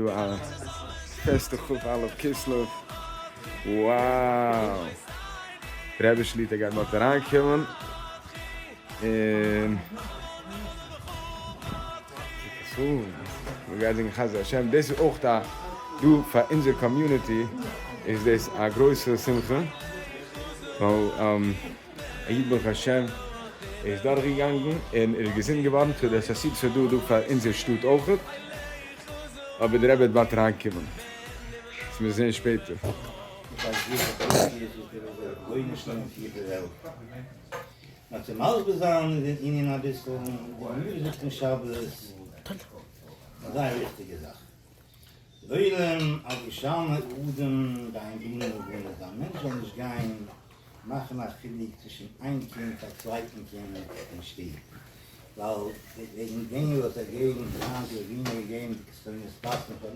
דא א פעסטע כ"א כסלו, wow! רבי שליטא גייט באלד אריינקומען, און מ'גייט זינגען חסדי השם, דאס איז אויך א דא פאר אונזער community איז דאס א גרויסע שמחה, ווייל א איד ברוך השם איז דורכגעגאנגען און ער איז געזונט געווארן, so דאס איז א סיבה דא דא פאר אונזער שטאט אויכעט. אבער דער רבי וועט באלד אריינקומען, עס מיר זעהן שפעטער. נאר צו מסביר זיין דעם ענין אביסל, די גמרא זאגט אין שבת א זייער וויכטיגע זאך, לעולם אל ישנה אדם בין בנו לבנו, א מענטש זאל נישט גיין מאכן א חילוק צווישן איין קינד א צווייטן קינד אין שטוב, ווייל וועגן דעם וואס ער געבן היינט אבינו געגעבן די כתונת פסים פאר.